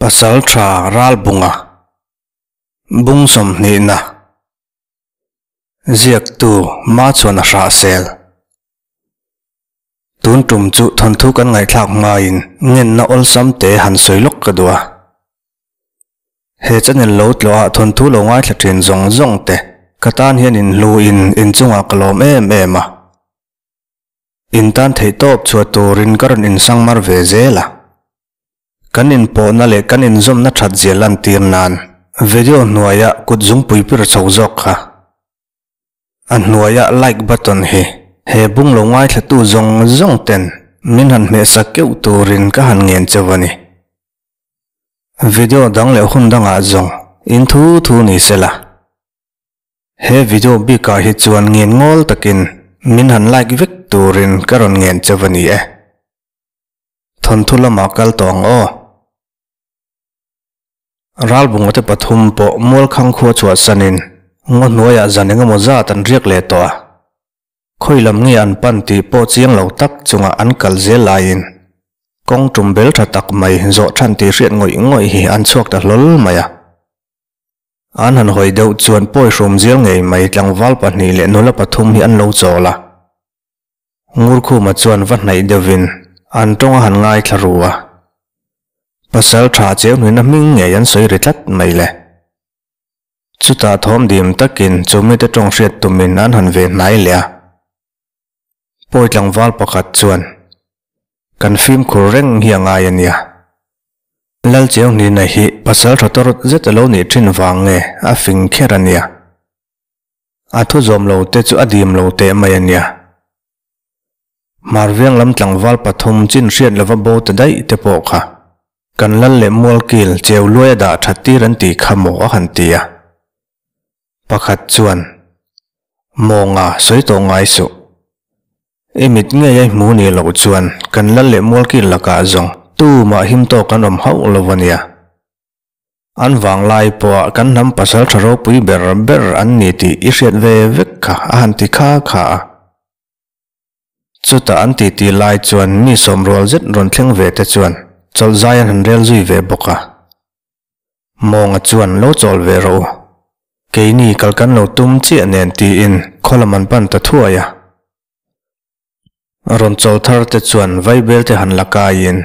Pasaltha Ralbunga Bung sawmhnihna Ziaktu Machuan a hrahsel Tun tum chu thawnthu kan ngaihthlak hmain ngenna awlsam te han sawi lawk ka duh a. He channel lo tlawh ah thawnthu lo ngaithla thin zawng zawng te ka tan hian in hlu in inchungah ka lawm em em a. In tan theihtawp chhuah turin ka rawn insangmar ve zel a. Kan inpawhna leh kan inzawmna that zia lantir nan video hnuaia kut zungpui pir chho zawk kha. A hnuaia like button hi he bung lo ngaithlatu zawng zawng ten min han hmehsak keuh turin ka han ngen cheu a ni. Video dang leh hun dangah zawng in thu thu ni sela. He video bikah hi chuan ngen ngawl takin min han like vek turin ka rawn ngen cheu a ni e. Thawnthu lamah kal tawh ang aw. Ralbunga te pathum pawh Mualkhang khua chhuahsanin ngaw hnuaiah zan engemaw zat an riak leh tawh a. Khawi lam nge an pan tih pawh chiang lo tak chungah an kal zel laiin kawng tum bel tha tak mai zawh than tih hriat ngawih ngawih hi an chhuak ta hlawl mai a. An han hawi deuh chuan pawi hrum zial ngei mai tlangval pahnih leh nula pathum hi an lo chawl a. Ngurkhuma chuan va hnaih deuhin an tawng a han ngaithla ru a. Pasal tha cheu hnuina hming ngei an sawi ri tlat mai le. Chutah thawm dim takin chu mite tawng hriat tumin an han ve hnai leh a. Pawi tlangval pakhat chuan, Kan fimkhur reng hi a ngai a nia. Lal Cheuhnina hi pasal tha tawrh zet a lo nih thin vang nge a fing kher a nia. A thu zawm lo te chu a dim lo teh mai a nia. Hmarviang lam tlangval pathum chin hriat lova bo ta daih te pawh kha kan lal leh mualkil cheu luai a dah that tir an tih kha maw a han ti a. Pakhat chuan, Mawnga sawi tawh ngai suh. I mit ngei a i hmu ni loh chuan kan lal leh mualkil lakah zawng tumah him tawk an awm hauh lo a nia. An vanglai pawha kan hnam pasal tha ropui ber ber an ni tih i hriat ve vek kha a han ti kha kha a. Chutah an titi lai chuan mi sawmrual zet rawn thleng ve te chuan chawlh zai an han rel zui ve bawk a. Mawnga chuan lo chawl ve rawh u. Keini kal kan lo tum chiah nen tiin khaw lam an pan ta thuai a. Rawn chawl thar te chuan vaibel te han la kaiin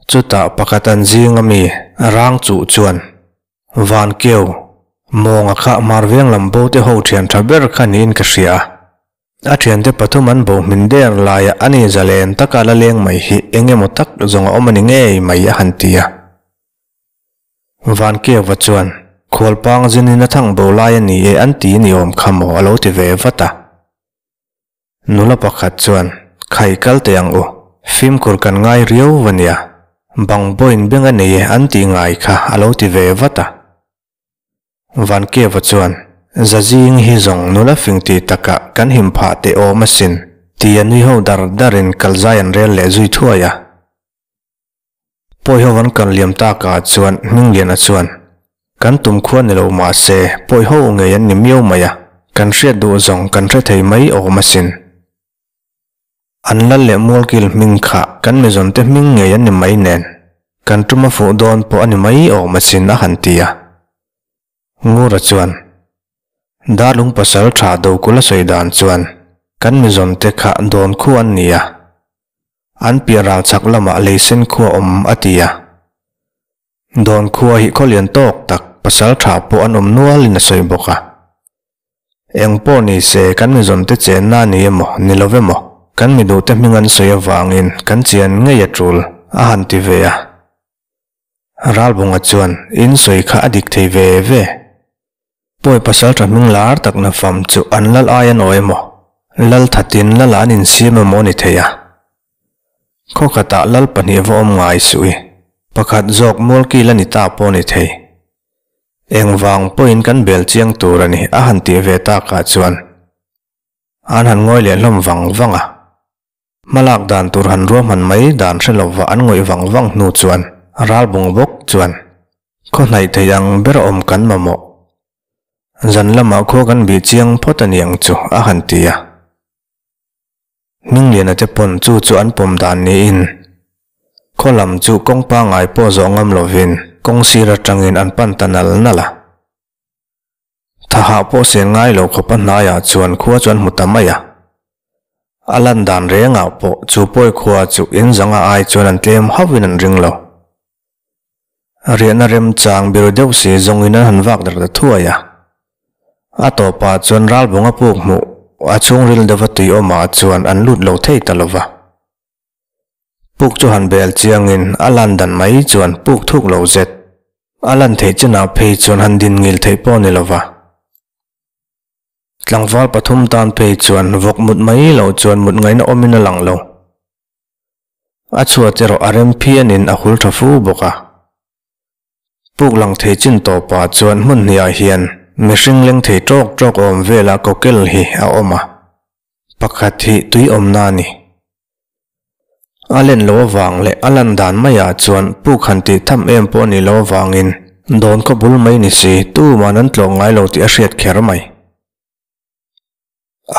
chutah pakhat an zing ami rang chuh chuan Van Keu, Mawnga kha hmar veng lam bo te ho thian tha ber kha niin ka hria a. A thiante pathum an bo hmin der laia a ni zalen taka la leng mai hi eng emaw tak zawng a awm a ni ngei mai a han ti a. Van Keuva chuan, Khualpang zinin a thang bo lai a ni e an ti ni awm kha maw a lo ti ve vat a. Nula pakhat chuan, Khai kal teh ang u, fimkhur kan ngai riau va nia, bang bawiin beng a nei e an tih ngai kha a lo ti ve vat a. Van Keuva chuan, Zazing hi zawng nula fing ti takah kan him phah teh awm asin, ti a nui ho dar darin kalzai an rel leh zui thuai a. Pawi ho an kan liam takah chuan Hmingliana chuan, Kan tum khua ni lo mahse pawi ho ngei an ni miau mai a, kan hriat duh zawng kan hre thei mai awm asin. An lal leh mualkil hming kha kan mizawnte hming ngei an ni mai nen, kan tum a fuh dawn pawh a ni mai awm asin a han ti a. Ngura chuan, Darlung pasal tha Dokula sawi dan chuan kan mizawnte kha dawn khu an ni a, An piah ral chhak lamah leisen khua awm a ti a. Dawn khua hi khaw lian tawk tak pasal tha pawh an awm nualin a sawi bawk a. Eng pawh ni se kan mizawnte chenna a ni emaw ni lo emaw kan mi duhte hming an sawi avangin kan chian ngei a tul a han ti ve a. Ralbunga chuan in sawi kha a dik thei ve ve. Pawi pasal tha hming lar tak na fam chu an lal ai an aw emaw, lal thatin lal ah an insiam emaw a ni thei a. Khaw khatah lal pahnih va awm ngai suh i, pakhat zawk mualkil a ni ta pawh a ni thei. Engvang pawhin kan bel chiang tur a ni a han tih ve takah chuan an han ngawi leh hlawm vang vang a. Hmalak dan tur han ruahman mai dan hre lova an ngawih vang vang hnu chuan ralbung bawk chuan Khaw hnaih thei ang ber awm kan mamawh. Zan lamah khua kan bih chiang phawt a ni ang chu a han ti a. Hmingliana te pawn chu chu an pawm dan niin khaw lam chu kawng pangngai pawh zawh ngam lovin. kawng sir atangin an pan ta nal nal a. Tha hah pawh seng ngai lo khawpa hnaiah chuan khua chu an hmu ta mai a. A lan dan rengah pawh chu pawi khua chu in zanga ai chuan an tlem hauhin an ring lo. Riahna remchang biru deuh si zawngin an han vak darh ta thuai a. A tawpah chuan ralbunga puk hmuh a chhungril deuha tui awmah chuan an lut lo thei ta lo va. Puk chu han bel chiangin a lan dan mai chuan puk thuk lo zet a lan theih chinah phei chuan han din ngil theih pawh a ni lo va. Tlangval pathum tan phei chuan vawk mut mai loh chuan mut ngaihna awmin a lang lo. A chhuat erawh a rem phianin a hul tha fu bawk a. Puk lang thei chin tawpah chuan hmun hniah hian mihring leng thei tawk tawk awm velah kawkel hi a awm a, pakhat hi tui awmna a ni. A len lo avang leh a lan dan maiah chuan puk han tih tham em pawh a nih loh avangin dawn khaw bul mai ni si tuman an tlawh ngai lo tih a hriat kher mai.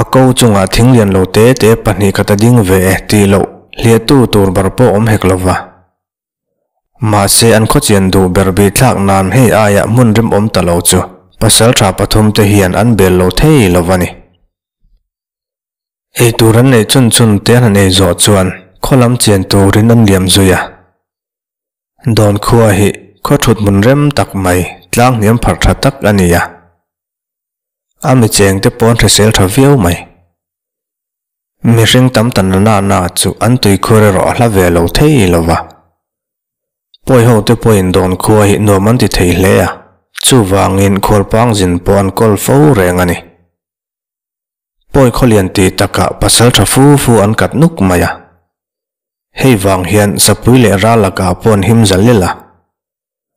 A ko chungah thing lian lo te te pahnih khat a ding ve e tih loh hliahtu tur ber pawh awm hek lo va. Mahse an khawchian duh ber bih thlak nan hei aia hmun rimawm ta lo chu pasal tha pathum te hian an bel lo thei lo va ni. Ei tur an neih chun chun te an han ei zawh chuan khaw lam chian turin an liam zui a. Dawn khua hi khaw thut hmun rem tak mai tlang hniam pharh tha tak a ni a. A mi cheng te pawh an hrisel tha viau mai. Mihring tam ta na na na chu an tuikhur erawh a hla ve lo thei lo va. Pawi ho te pawhin dawn khua hi nuam an ti thei hle a, chuvangin khualpang zin pawh an kawl fo reng a ni. Pawi khawlian ti takah pasal tha fu fu an kat nuk mai a. Hei vang hian sapui leh ral lakah pawh an him zal lel a.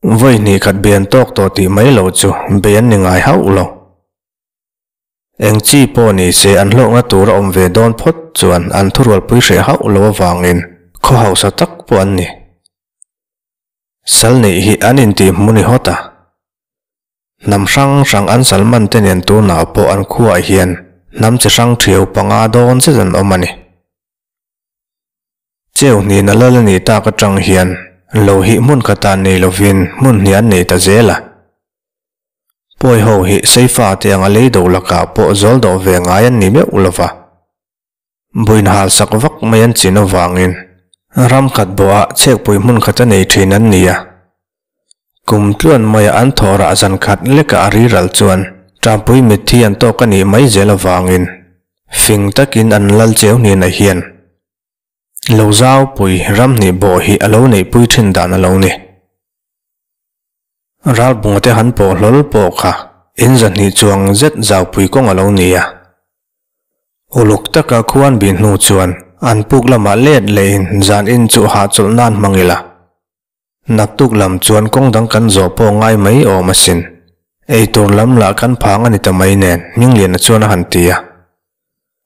Vawi hnih khat bei an tawk tawh tih mai lo chu bei an ni ngai hauh lo. Eng chi pawh ni se an hlawkna tur a awm ve dawn phawt chuan an thurualpui hreh hauh lo avangin khaw hausa tak pawh an ni. Sal neih hi an intih hmu ni hawt a. Hnam hrang hrang an sal man te nen tunah pawh an khuaah hian hnam chi hrang thiau panga dawn zet an awm a ni. Cheu hnin a lal a nih tak atang hian lo hi hmun khatah nei lovin hmun hnih an nei ta zel a. Pawi ho hi Seifa te anga lei do lakah pawh zawl dawh ve ngai an ni meuh lova. Buin hal sak vak mai an chin avangin ram khat bawhah chhekpui hmun khat a nei thin an ni a. Kum tluan maia an thawh rah zan khat lekah a riral chuan Ṭampui mitthi an tawk a nih mai zel avangin fing takin an lal cheu hnenah hian lo zaupui ram hnih bawh hi a lo neihpui ṭhin dan a lo ni. Ralbunga te han pawh hlawl pawh kha in zahnih chuang zet zaupui kawng a lo ni a. Uluk taka khuan bih hnu chuan an puk lamah let lehin zan in chu hahchawlh nan hmang ila. Naktuk lam chuan kawng dang kan zawh pawh ngai mai awm asin. Eitur lam lah kan phang a ni ta mai nen Hmingliana chuan a han ti a.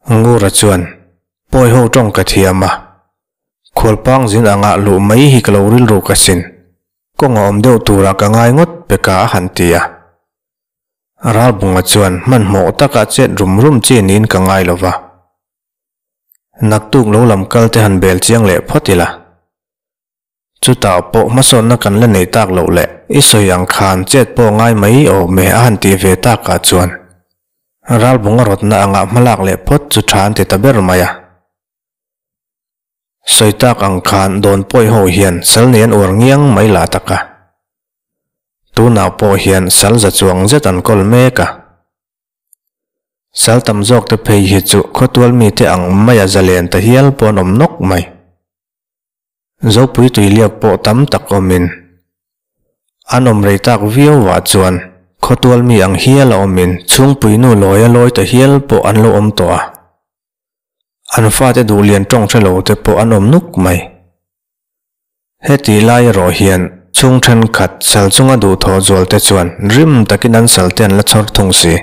Ngura chuan, Pawi ho tawng ka thiam a. Khualpang zin angah luh mai hi ka lo rilruk asin. Kawng a awm deuh turah ka ngai ngawt peka a han ti a. Ralbunga chuan hmanhmawh taka chet rum rum chi niin ka ngai lo va. Naktuk lo lam kal te han bel chiang leh phawt ila. Chutah pawh hmasawnna kan la nei tak loh leh i sawi ang khan chet pawh ngai mai awm e a han tih ve takah chuan ralbunga rawtna angah hmalak leh phawt chu tha an ti ta ber mai a. Sawi tak ang khan dawn pawi ho hian sal nei an uar ngiang mai lah tak a. Tunah pawh hian sal za chuang zet an kawl mek a. Sal tam zawk te phei hi chu khawtual mite ang maia zalen ta hial pawh an awm nawk mai. Zopui tuiliak pawh tam tak awmin an awm rei tak viau ah chuan khawtual mi ang hial a awmin chhungpui nu lawi a lawi ta hial pawh an lo awm tawh a. An fate duh lian tawng hre lo te pawh an awm nuk mai. Heti lai erawh hian chhung thenkhat sal chunga duhthawh zual te chuan rim takin an sal te an la chhawr thung si.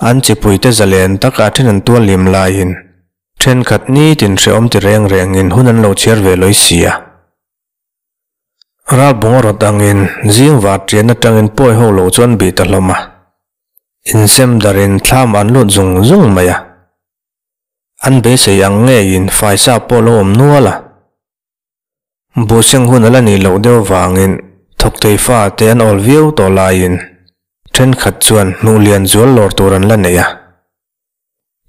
An chipuite zalen taka then an tual lim laiin Thenkhat nitin hrehawm ti reng rengin hun an lo chhiar ve lawi si a. Ralbunga rawt angin zing var ṭian aṭangin pawi ho lo chu an bih ta hlawm a. Insem darin thlam an lut zung zung mai a. An beisei ang ngeiin faisa pawh lo awm nual a. Buhseng hun a la nih loh deuh vangin. Thawk thei fa te an awl viau tawh laiin thenkhat chuan hnuh lian zual lawr tur an la nei a.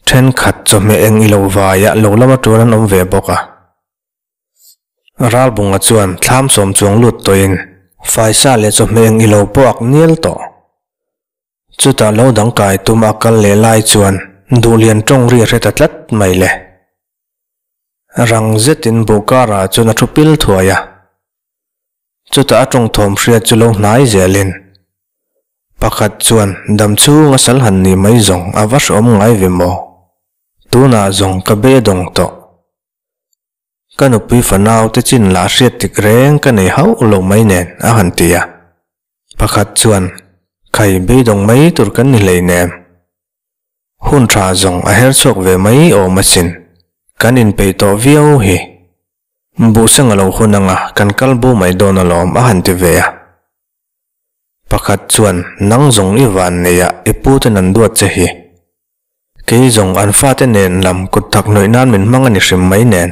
Thenkhat chawhmeh eng i lo vaiah lo lama tuan an awm ve bawk a. Ralbunga chuan thlam sawm chuang lut tawhin faisa leh chawhmeh eng i lo pawh ak nial tawh. Chutah lo dang kai tum a kal leh lai chuan duhlian tawng ri a hre ta tlat mai le. Rang zetin buhkara chuan a thu pil thuai a. Chutah a tawng thawm hriat chu lo hnai zelin pakhat chuan dam chhung a sal han ni mai zawng a va hreawm ngai ve maw? Tunah zawng ka be dawng tawh. Ka nupui fanau te chin lah hriat tik reng ka nei hauh lo mai nen a han ti a. Pakhat chuan, Khai beidawng mai tur kan ni hleinem. Hun tha zawng a her chhuak ve mai awm asin. Kan inpeih tawh viau hi. Buhseng a lo hun anga kan kal bo mai dawn alawm a han ti ve a. Pakhat chuan, Nang zawng i van nei a, i pu ten an duat che hi. Kei zawng an fate nen lam kut thak hnawih nan min hmang a ni hrim mai nen.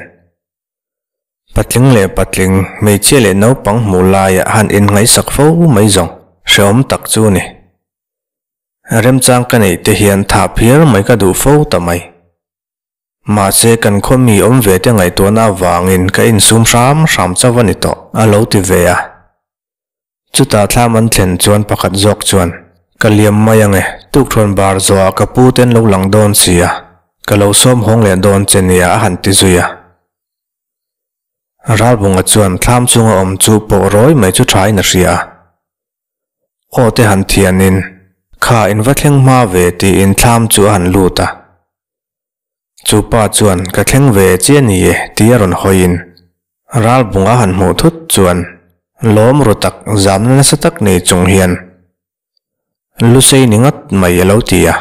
Patling leh patling, hmeichhia leh naupang hmuh laia han inngaihsak fo mai zawng hrehawm tak chu ni. Remchang ka neih te hian thah phiar mai ka duh fo ta mai. Mahse kan khaw mi awm ve te ngaihtuahna avangin ka insum hram hram chauh a ni tawh a lo ti ve a. Chutah thlam an thlen chuan pakhat zawk chuan, Ka liam mai ange, tukthuan bar zawhah ka pu ten lo lang dawn si a, ka lo sawm hawng leh dawn che nia a han ti zui a. Ralbunga chuan thlam chunga awm chu pawh rawi mai chu thain a hria a. Aw te han thianin, Kha in va thleng hma ve tiin thlam chu a han lut a. Chu pa chuan ka thleng ve chiah ni e ti a rawn hawiin Ralbung a han hmuh thut chuan lawm ru tak zamna nasa tak nei chung hian Lusei ni ngawt mai a lo ti a.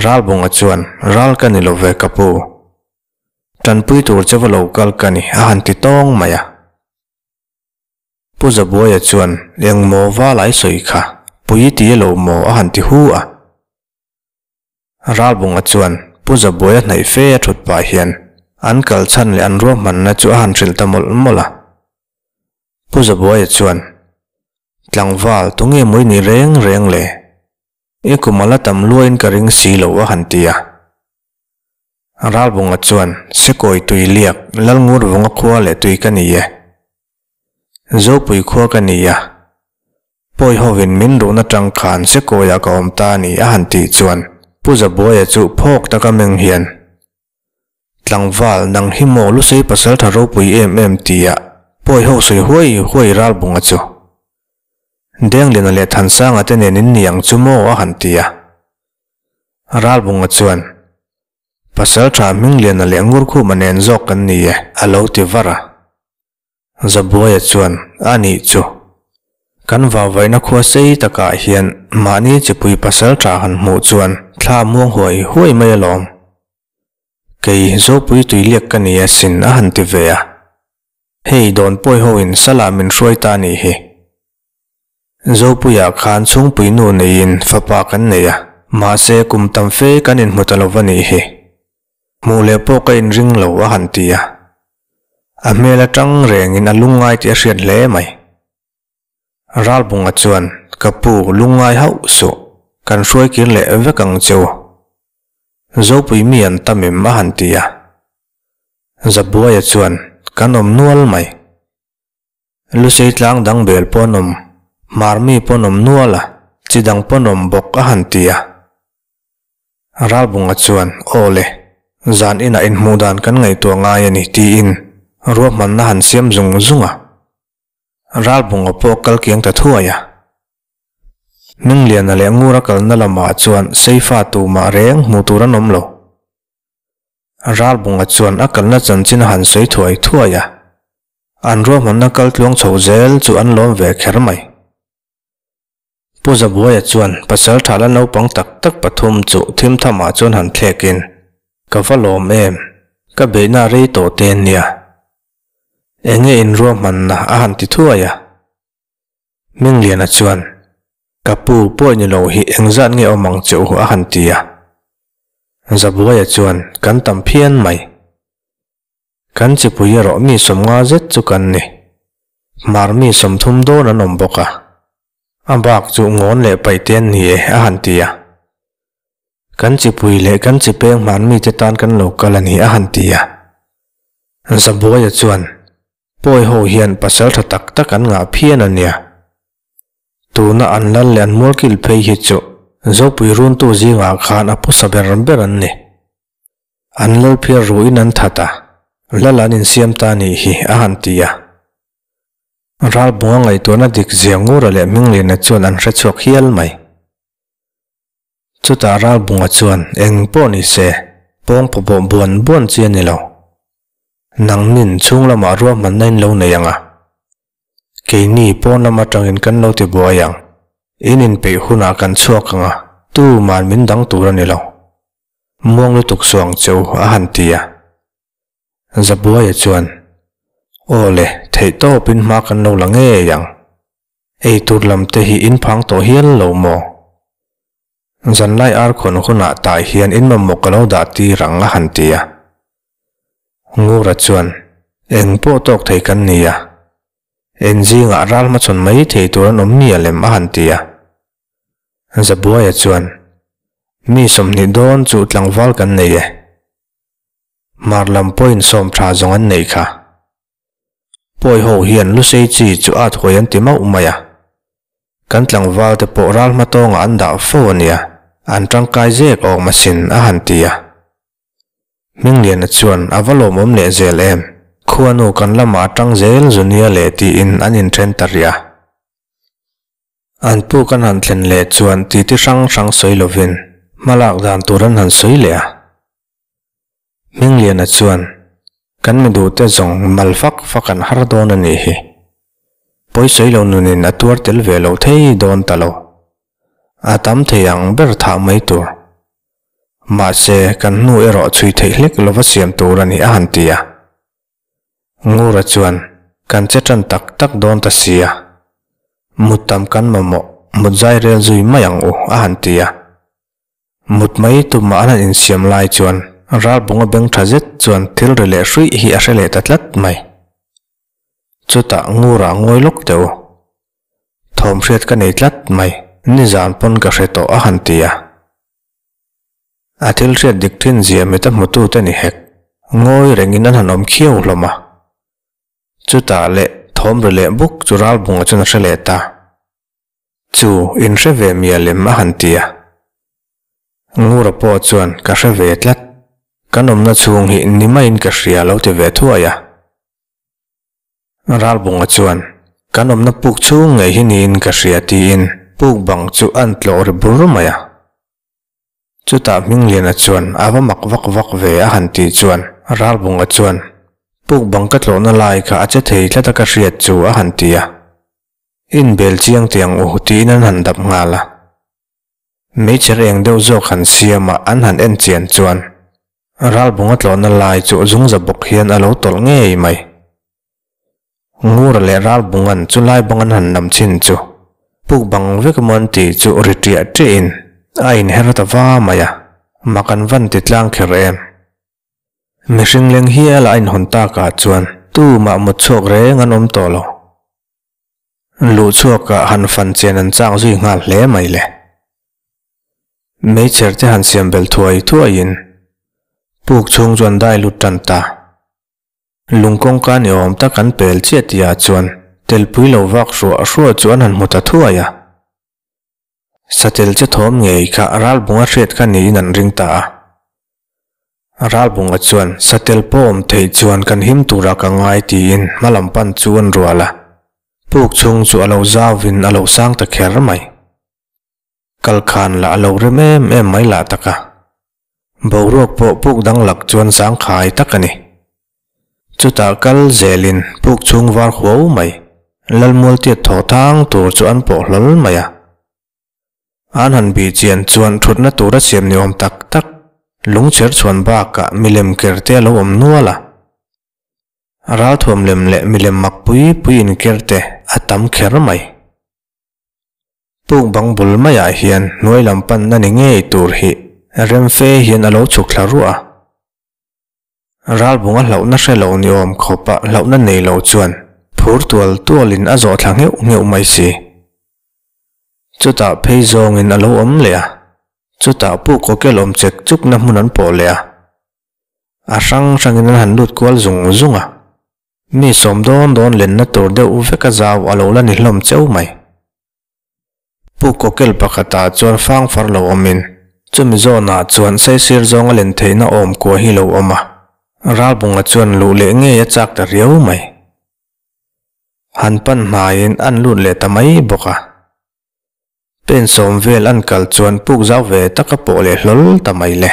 Ralbunga chuan Ral ka ni lo ve ka pu. Tanpui tur che va lo kal ka ni a han ti tawng mai a. Pu Zabuaia chuan engmaw valai sawi kha pui ti a lo maw a han ti hu a. Ralbunga chuan Pu Zabuaia hnaih fe a thut pah hian an kal chhan leh an ruahmanna chu a han hrilh ta mawlh mawlh a. Pu Zabuaia chuan, Tlangval, tunge maw i nih reng reng le? I kum a la tam luain ka ring si lo a han ti a. Ralbunga chuan, Sekawi tui liak, Lalngur vunga khua leh tui ka ni e. Zopui khua ka ni a. Pawi hovin min ruhna tang khan Sekawiah ka awm ta a ni a han tih chuan Pu Zabuaia chu phawk taka meng hian, Tlangval, nang hi maw Lusei pasaltha ropui em em tia pawi ho sawi huai huai Ralbunga chu. Dengliana leh Thansanga te nen in ni ang chu maw a han ti a. Ralbunga chuan, Pasaltha Hmingliana leh Ngurkhuma nen zawk kan ni e a lo ti var a. Zabuaia chuan, A nih chu. Kan vauvaihna khua sei takah hian mahni chipui pasal tha han hmuh chuan thla muang huai huai mai alawm. Kei Zopui tuiliak ka ni asin a han ti ve a. Hei dawn pawi hoin salah min hruai ta nih hi. Zopuiah khan chhungpui nu neiin fapa kan nei a, mahse kum tam fe kan inhmu ta lo va nih hi. Hmuh leh pawh ka inring lo a han ti a. A hmel atang rengin a lungngai tih a hriat hle mai. Ralbunga chuan, Ka pu, lungngai hauh suh, kan hruai kir leh vek ang che u. Zopui mi an tam em a han ti a. Zabuaia chuan, Kan awm nual mai. Lusei tlang dang bel pawh an awm, hmar mi pawh an awm nual a, chi dang pawh an awm bawk a han ti a. Ralbunga chuan, Aw le, zan inah inhmuh dan kan ngaihtuah ngai a ni tiin ruahmanna han siam zung zung a. Ralbunga pawh a kal kiang ta thuai a. Hmingliana leh Ngura kalna lamah chuan Seifa tumah reng hmuh tur an awm lo. Ralbunga chuan a kalna chanchin a han sawi thuai thuai a. An ruahmanna kal tluang chho zel chu an lawm ve kher mai. Pu Zabuaia chuan pasal tha la naupang tak tak pathum chu thim thamah chuan han thlekin, Ka va lawm em, ka beihna rei tawh te nia. Enge in ruahmanna a han ti thuai a. Hmingliana chuan, Ka pu pawi ni lo hi engzat nge awm ang che u a han ti a. Zabuaia chuan, Kan tam phian mai. Kan chipui erawh mi sawmnga zet chu kan ni. Hmar mi 30 dawn an awm bawk a. A bak chu ngawn leh paihte an ni e, a han ti a. Kan chipui leh kan chipeng hmar mite tan kan lo kal a ni, a han ti a. Zabuaia chuan, Pawi ho hian pasal tha tak tak an ngah phian a nia. Tuna an lal leh an mualkil phei hi chu Zopui runtu zingah khan a phusa ber ber an ni. An lal phiar ruhin an that a, lal an insiam ta nih hi, a han ti a. Ralbunga ngaihtuahna dik zia Ngura leh Hmingliana chuan an hre chhuak hial mai. Chutah Ralbunga chuan eng pawh ni se, pawng pawpawh buan buan chi a ni lo. Nangnin chhung lamah ruahmanna in lo nei ang a. Keini pawn lam atangin kan lo ti buai ang. In inpeih hunah kan chhuak ang a, tuman min dang tur a ni lo. Muang lutuk suang che u, a han ti a. Zabuaia chuan, Aw le, theih tawpin hma kan lo la ngei ang. Ei tur lam te hi in phang tawh hial lo maw? Zanlai ar khawn hunah tah hian in mamawh ka lo dah tir ang, a han ti a. Ngura chuan, Eng pawh tawk thei kan ni a. En zingah ral hmachhawn mai thei tur an awm mial em? a han ti a. Zabuaia chuan, Mi 20 dawn chu tlangval kan nei e. Hmar lam pawhin sawm tha zawng an nei kha. Pawi ho hian lusei chi chu at huai an ti mauh mai a. Kan tlangval te pawh ral hma tawngah an dah fo a nia, an tangkai zek awm asin, a han ti a. Hmingliana chuan a va lawmawm leh zel em, khuanu kan lamah atang zel zu nia le tiin an inthen ta rih a. An puk an han thlen leh chuan titi hrang hrang sawi lovin hmalak dan tur an han sawi leh a. Hmingliana chuan, Kan mi duhte zawng mal fak fak an har dawn a nih hi. Pawi sawi lo nunin a tuar tel ve lo thei dawn ta lo. A tam thei ang ber thah mai tur. Mahse, kan hnu erawh chhui theih hlek lova siam tur a ni a han ti a. Ngura chuan, Kan che tan tak tak dawn ta si a, mut tam kan mamawh, mut zai rel zui mai ang u, a han ti a. Mut mai tumah an han insiam lai chuan Ralbunga beng tha zet chuan thil ri leh hruih hi a hre leh ta tlat mai. Chutah Ngura ngawi lawk teh u. Thawm hriat ka nei tlat mai, nizan pawn ka hre tawh, a han ti a. A thil hriat dik thin zia mit a hmutute ni hek, ngawi rengin an han awm khiau hlawm a. Chutah leh thawm ri leh buk chu Ralbunga chuan a hre leh ta. Chu, in hre ve mial em? a han ti a. Ngura pawh chuan, Ka hre ve tlat. Kan awmna chhung hi ni maiin ka hria lo ti ve thuai a. Ralbunga chuan, Kan awmna puk chhung ngei hi niin ka hria tiin puk bang chu an tlawh ri bur mai a. Chutah Hmingliana chuan a va mak vak vak ve a han tih chuan Ralbunga chuan, Puk bang ka tlawhna lai kha a che thei tlat a ka hriat chu a han ti a. Inbel chiang teh ang u tiin an han dap nghal a. Meichher eng deuh zawk han siam a an han en chian chuan Ralbunga tlawhna lai chu zungza bawk hian a lo tawlh ngei mai. Ngura leh Ralbunga'n chu lai bang an han nam chin chu puk bang vek emaw an tih chu ri ṭiah ṭiahin a inher ta va mai a, mak an van ti tlang kher em. Mihring leng hial a inhawn takah chuan tumah mut chhuak reng an awm tawh lo. Luh chhuakah han fan chian an chak zui nghal hle mai le. Meichher te han siam bel thuai thuaiin puk chhung chu an dai lut tan ta. Lung kawngka ni awm tak an pel chiah tihah chuan telpui lo vak hruah hruah chu an han hmu ta thuai a. Satel che thawm ngei kha Ralbunga hriat kha niin an ring ta a. Ralbunga chuan satel pawh awm theih chuan kan him turah ka ngai tiin hma lam pan chu an rual a. Puk chhung chu a lo zauvin a lo sang ta kher mai. Kalkhan lah a lo rem em em mai lah tak a. Boruak pawh puk dang lak chuan zangkhai tak a ni. Chutah kal zelin puk chhung var huau mai, Lalmualtiat thaw thang tur chu an pawh hlawl mai a. An han bih chian chuan thutna tura siam ni awm tak tak, lungchher chhuan bakah milem ker te a lo awm nual a. Ralthuam lem leh milem mak pui pui inker te a tam kher mai. Puk bang bul maiah hian hnuai lam panna ni ngei tur hi rem fe hian a lo chhuk thla ruah a. Ralbunga hlauhna hre lo ni awm khawpa hlauhna nei lo chuan Phur tual tualin a zawh thla ngheuh ngheuh mai si. Chutah phei zawngin a lo awm leh a, chutah puk kawkel awm chek chukna hmun an pawh leh a. A hrang hrangin an han lut kual zung zung a. Mi sawm dawn dawn lenna tur deuh vek a zau a lo la ni hlawm cheu mai. Puk kawkel pakhatah chuan fang far lo awmin chumi zawnah chuan saisir zawnga len theihna awm kua hi lo awm a, Ralbunga chuan luh leh ngei a chak ta riau mai. Han pan hnaiin an lut leh ta mai bawk a. Pen sawm vel an kal chuan puk zau ve tak a pawh leh hlawl ta mai le.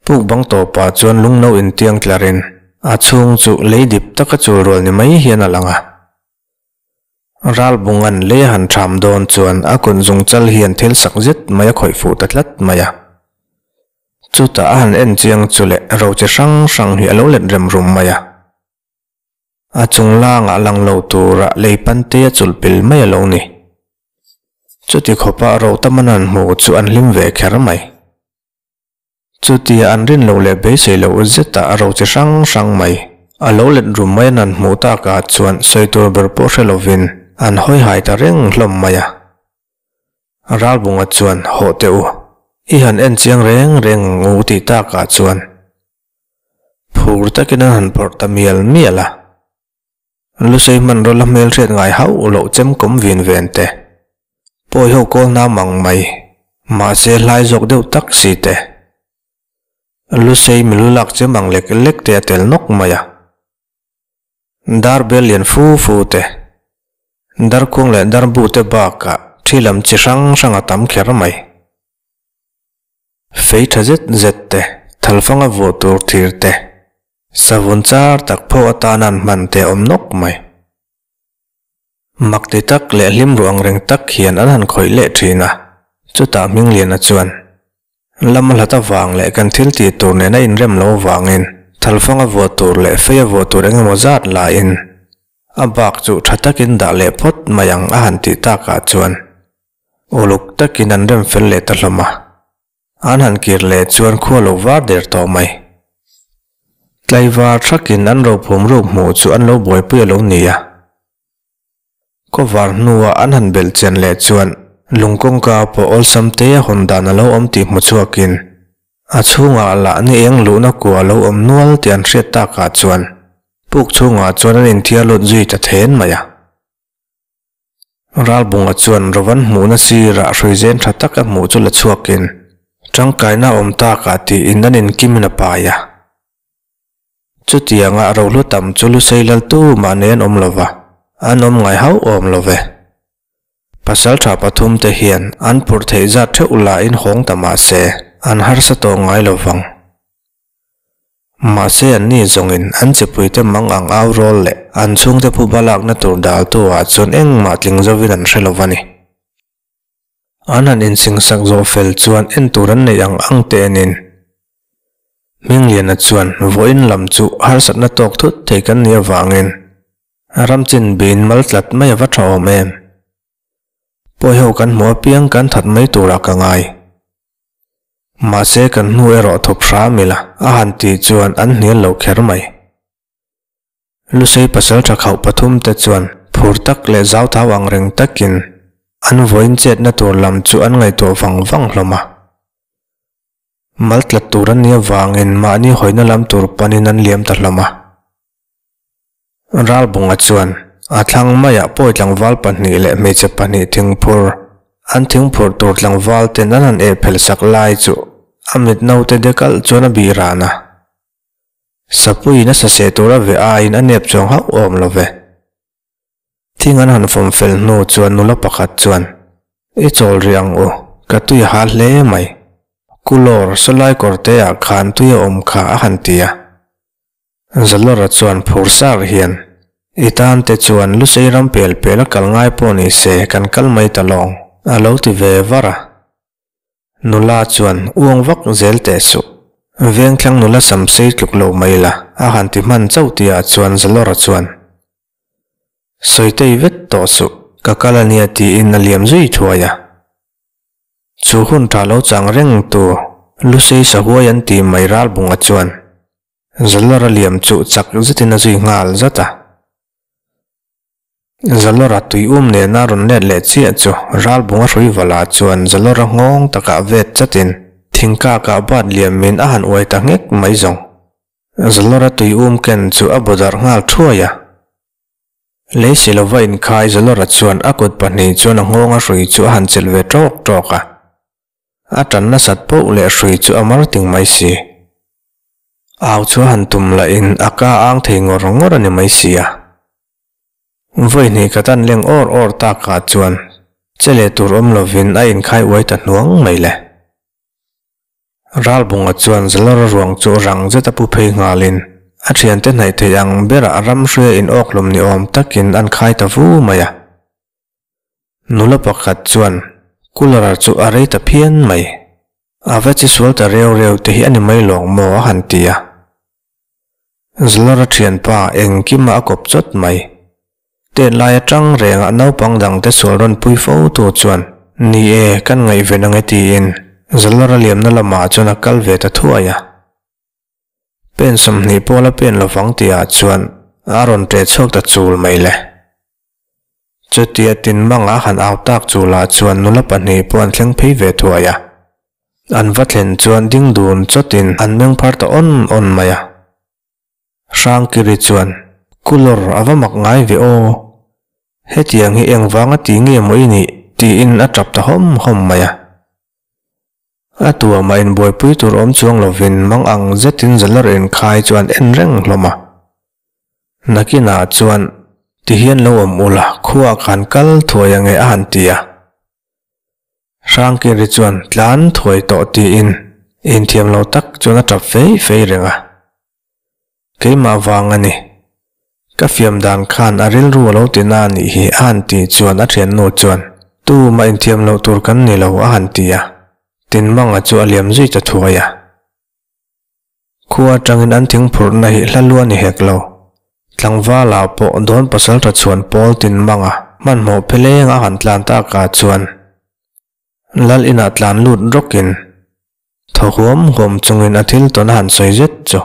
Puk bang tawpah chuan lungno intiang tlarin a chhung chu lei dip taka chul rual ni mai hian a lang a. Ralbunga'n lei a han ṭham dawn chuan a kut zung chal hian thil sak zet mai a khawih fuh ta tlat mai a. Chutah a han en chiang chu leh ro chi hrang hrang hi a lo let rem rum mai a. A chung langah lang lo tura lei pante a chulh pil mai a lo ni. Chuti khawpa ro tam an han hmu chu an hlim ve kher mai. Chutia an rin loh leh beisei loh zetah ro chi hrang hrang mai a lo let rum mai an han hmuh takah chuan sawi tur ber pawh hre lovin an hawi hai ta reng hlawm mai a. Ralbunga chuan hawh teh u, i han en chiang reng reng ang u tih takah chuan phur takin an han phawrh ta mial mial a. Lusei hmanraw la hmelhriat ngai hauh loh chemkawm vin ven te, pawi ho kawl nam ang mai, mahse hlai zawk deuh tak si te, Lusei milu lak chem ang lek lek te a tel nawk mai a. Dar bel lian fu fu te, darkung leh darbu te bakah thi lam chi hrang hrang a tam kher mai. Fei tha zet zet te, thalfanga vuah tur thir te, savun char tak pho atana an hman te a awm nawk mai. Mak ti tak leh hlim ruh ang reng tak hian an han khawih leh thin a, chutah Hmingliana chuan, Lam a hlat avang leh kan thil tih tur nen a inrem lo avangin thalfanga vuah tur leh fei a vuah tur eng emaw zat lahin a bak chu tha takin dah leh phawt mai ang a han tih takah chuan Uluk takin an rem fel leh ta hlawm a, an han kir leh chuan khua lo var der tawh mai. Tlaivar thakin an rophum ruk hmuh chu an lo buaipui a lo ni a. Kawvar hnua an han belh chian leh chuan lung kawngka pawh awlsam te a hawn dan a lo awm tih hmu chhuakin a chhungah lah ni eng luhna kua a lo awm nual tih an hriat takah chuan puk chhungah chuan an inthiar lut zui ta then mai a. Ralbunga chuan Rovan hmuhna sirah hruizen tha tak a hmuh chu la chhuakin tangkaina a awm takah tiin an inkimin a pai a. Chutianga rohlu tam chu Lusei lal tumah nei an awm lova, an awm ngai hauh awm lo ve. Pasaltha pathumte hian an phurh theih zat theuh lahin hawng ta mah se, an harsa tawh ngai lo vang. Mahse anni zawngin an chipuite mang ang au rawl leh an chhungte phuba lakna tur daltu ah chuan engmah tling zovin an hre lo va ni. An han insingsak zawh fel chuan en tur an neih ang ang te enin Hmingliana chuan vawiin lam chu harsatna tawk thut thei kan nih avangin ramchin biin mal tlat mai a va tha awm em. Pawiho kan hmuh apiang kan that mai turah ka ngai. Mahse kan hnu erawh thawp hram ila a han tih chuan an hnial lo kher mai. Lusei pasal tha khauh pathum te chuan phur tak leh zau thau ang reng takin an vawiin chetna tur lam chu an ngaihtuah vang vang hlawm a. Mal tlat tur an nih avangin mahni hawina lam tur panin an liam ta hlawm a. Ralbunga chuan a thlang maiah pawi tlangval pahnih leh hmeichhe pahnih thingphur, an thingphurh tur tlangval ten an han eh phel sak lai chu a mit naute dekalh chuan a bih ran a. Sapuiin a saseh tur a veh aiin a nep chuang hauh awm lo ve. Thing an han fawm fel hnu chuan nula pakhat chuan, I chawl rih ang u, ka tui a hal hle mai. Kulawr, sawlai kawrte ah khan tui a awm kha a han ti a. Zalawra chuan phur sar hian, I tan te chuan Lusei ram pel pel a kal ngai pawh ni se kan kal mai ta lawng, a lo ti ve var a. Nula chuan uang vak zel teh suh. Vengthlang nula sam sei tluk lo mai la, a han ti hman chauh tihah chuan Zalawra chuan, Sawitei vet tawh suh, ka kal a nia tiin a liam zui thuai a. Chu hun tha lo chang reng tu Lusei sahuai an ti mai Ralbunga chuan, Zalawra liam chu chak zetin a zui nghal zat a. Zalawra tui um nena rawn let leh chiah chu Ralbunga Hruivala chuan Zalawra nghawng takah vet chatin thingkakah bat liamin a han uai ta nghek mai zawng. Zalawra tui um ken chu a bu darh nghal thuai a. Lei si lova inkhai Zalawra chuan a kut pahnih chuan a nghawnga hrui chu a han chelh ve tawk tawk a. A tan nasat poh leh hrui chu a mar ting mai si. Au chu a han tum lahin a ka ang thei ngawr ngawr a ni mai si a. Vawi hnih ka tan leng awr awr takah chuan che leh tur awm lovin a inkhai uai ta hnuang mai le. Ralbunga chuan Zalawra ruang chu rang zet a pu phei nghalin a thiante hnaih theih ang berah ram hria in awkhlum ni awm takin an khai ta vu mai a. Nula pakhat chuan Kulara chu a rei ta phian mai. A va chi sual ta reu reu te hi a ni mai lawng maw a han ti a. Zalawra thianpa engkima a kawp chawt mai. Tet lai atang rengah naupang dangte sual rawn pui fo tu chuan, Ni e, kan ngaihven ang e tiin Zalawra liamna lamah chuan a kal ve ta thuai a. Pen 20 pawla pen lovang tihah chuan a rawn ṭeh chhuak ta chul mai le. Chutia tin mangah han au tak chulah chuan nula pahnih pawh an thleng phei ve thuai a. An va thlen chuan ding dun chawtin an meng phar ta awn awn mai a. Hrangkiri chuan, Kulawr a va mak ngai ve aw. Hetiang hi engvanga ti nge maw i nih? tiin a tap ta hawm hawm mai a. A tuamah inbuaipui tur awm chuang lovin mang ang zetin Zalawr inkhai chu an en reng hlawm a. Nakinah chuan, Tihian lo awm ula, khuaah khan kal thuai ange a han ti a. Hrangkiri chuan tlan thuai tawh tiin inthiam lo tak chuan a tap fei fei reng a. Keimah vang a ni. Ka fiam dan khan a rilru a lo ti na a nih hi a han tih chuan a thiannu chuan, Tumah inthiam loh tur kan ni lo a han ti a. Tinmanga chu a liam zui ta thuai a. Khua atangin an thingphurhna hi hla lua ni hek lo. Tlangvala pawh dawn pasaltha chhuan pawl Tinmanga hmanhmawh pheleng a han tlan takah chuan Lal inah tlan lut rawkin thaw huam huam chungin a thil tawn a han sawi zet chu.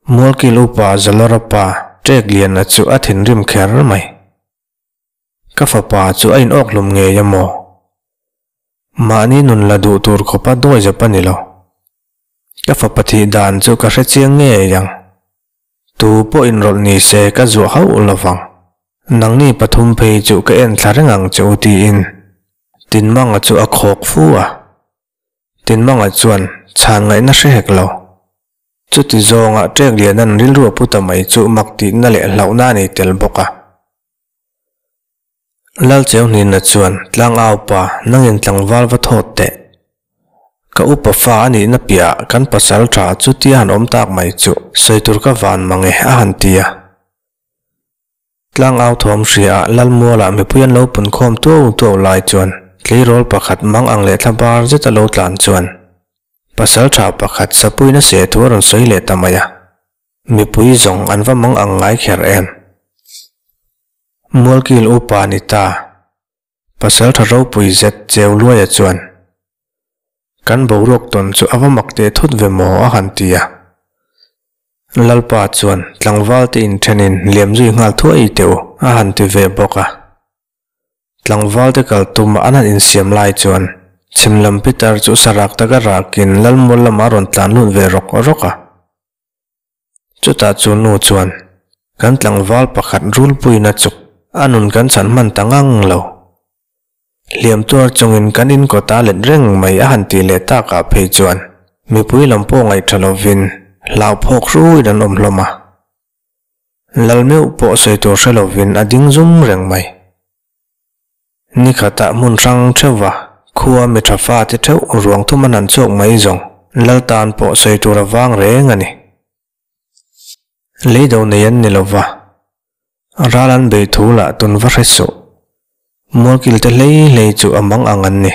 Mualkil upa Zalawra pa Ṭek Liana chu a thinrim kher mai. Ka fapa chu a inawkhlum ngei a maw? Mahni nun la duh tur khawpa dawi zep a ni lo. Ka fapa thih dan chu ka hre chiang ngei ang. Tu pawh inrawlh ni se ka zuah hauh lo vang. Nangni pathum phei chu ka en thla reng ang che u tiin Tinmanga chu a khawk fu a. Tinmanga chuan chhan ngaihna hre hek lo. Chuti zawnga ṭek lianan rilru a pu ta mai chu mak tihna leh hlauhna a nei tel bawk a. Lalcheuhnina chuan, Tlangaupa, nangin tlangval va thawt teh. Ka upa fa a nihna piahah kan pasal tha chutia han awm tak mai chu sawi tur ka van mang e, a han ti a. Tlangau thawm hriaah Lalmualah mipui an lo pun khawm tuau tuau lai chuan tleirawl pakhat mang ang leh thla bar zeta lo tlan chuan pasal tha pakhat sapuina seh thu a rawn sawi leh ta mai a. Mipui zawng an va mang ang ngai kher em? Mualkil upa ni ta. Pasal tha ropui zet cheu luaia chuan kan boruak tawn chu a va mak teh thut ve maw a han ti a. Lalpa chuan tlangval te inthenin liam zui nghal thuai teh u a han ti ve bawk a. Tlangval te kal tuma an han insiam lai chuan chhim lam pitar chu sarak taka rakin Lalmual lamah a rawn tlan lut ve rawk rawk a. Chutah chu nu chuan, Kan tlangval pakhat rulpuiin a chuk, a nun kan chhan hman ta ngang lo. Hliam tuar chungin kan in kawta let reng mai a han tih leh takah phei chuan mipui lam pawh ngaihṭha lovin hlauphawk hruin an awm hlawm a. Lal meuh pawh sawi tur hre lovin a ding zum reng mai. Ni khatah hmun hrang theuh va, khua mi tha fate theuh ruang thum an han chhuak mai zawng, lal tan pawh sawi tur a vang reng a ni. Lei do nei an ni lo va, ral an bei thu lah tun va hre suh. Mualkil te hlei hlei chu a mang ang an ni.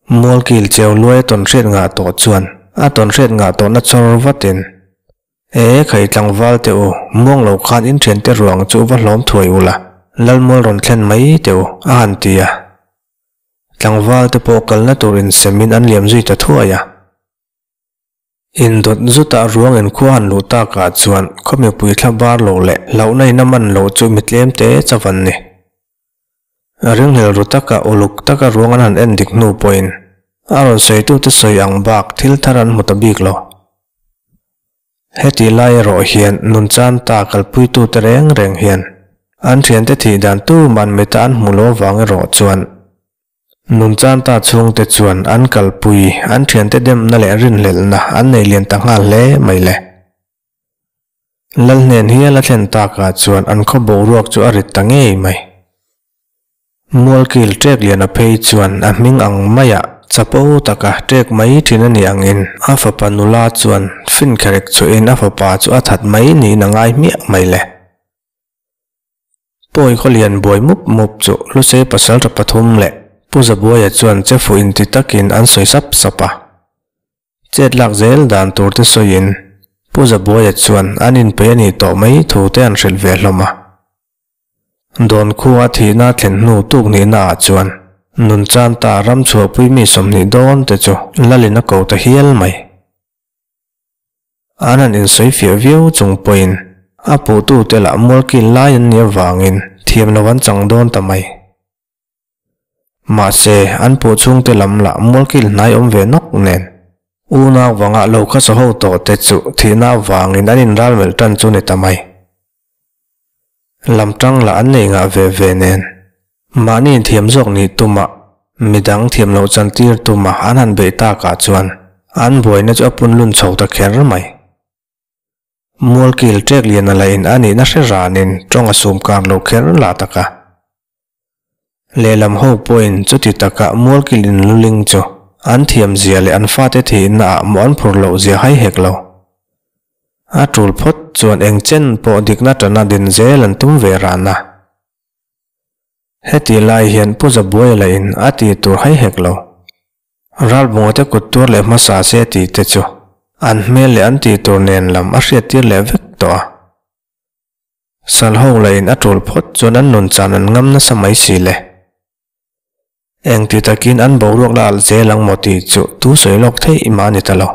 Mualkil cheu luai a tawn hriat ngah tawh chuan a tawn hriat ngah tawhna chawr vatin, E khai tlangval teh u, muang lo khan in thiante ruang chu va hlawm thuai ula, Lalmual rawn thlen mai teh u, a han ti a. Tlangval te pawh kalna tur insemin an liam zui ta thuai a. Indawt zutah ruang in khua han luh takah chuan khaw mipui thla bar lo leh hlauhna in a man loh chu mi tlem te chauh an ni. Ringhlel ru taka uluk taka ruang an han en dik hnu pawhin a rawn sawitute sawi ang bak thil thar an hmu ta bik lo. Heti lai erawh hian nunchan ta kalpuitute reng reng hian an thiante thih dan tuman mita an hmu lo avang erawh chuan nunchan ta chhungte chuan an kalpui an thiante demna leh rinhlelhna an nei lian ta nghal hle mai le. Lal hnen hial a thlen takah chuan an khaw boruak chu a rit ta ngei mai. Mualkil ṭek liana phei chuan a hming ang maiah chapo taka ṭek mai ṭhin a nih angin a fapa nula chuan finkherek chhuahin a fapa chu a that mai niin a ngai hmiah mai le. Pawi khaw lian buai mup mup chu Lusei pasalṭha pathum leh Pu Zabuaia chuan che fuh inti takin an sawi sap sap a. Chet lak zel dan tur te sawiin Pu Zabuaia chuan an inpeih a nih tawh mai thu te an hrilh ve hlawm a. Dawn khua thihna thlen hnu tuk nihna ah chuan Nunchan ta ram chhuahpui mi 20 dawn te chu Lalin a ko ta hial mai. An han insawi fiah viau chung pawhin a puhtu te lah mualkil lai an nih avangin thiam lo an chang dawn ta mai. Mahse, an puh chhungte lam lah mualkil hnai awm ve nawk nen unau vangah lo kha saw ho tawh te chu thihna avangin an inral melh tan chu ni ta mai. Lam tang lah an nei ngah ve ve nen mahni inthiam zawk nih tuma midang thiam loh chantir tuma an han beih takah chuan an buaina chu a punlun chho ta kher mai. Mualkil ṭek lian a lahin a nihna hre ranin ṭawng a sum kar lo kher lah tak a. Lehlam ho pawhin chuti taka mualkil inluling chu an thiamzia leh an fate thihnaah mawh an phur lohzia hai hek lo. A ṭul phawt chuan eng chen pawh dikna ṭana din zel an tum ve ran a. Heti lai hian Pu Zabuaia lahin a ti tur hai hek lo. Ralbunga te kut tur leh hmasa se tih te chu an hmel leh an tih tur nen lam a hriattir leh vek tawh a. Sal ho lahin a tul phawt chuan an nun chan an ngam nasa mai si le. Engti takin an boruak la alh zel ang maw tih chu tu sawi lawk theih mah a ni ta lo.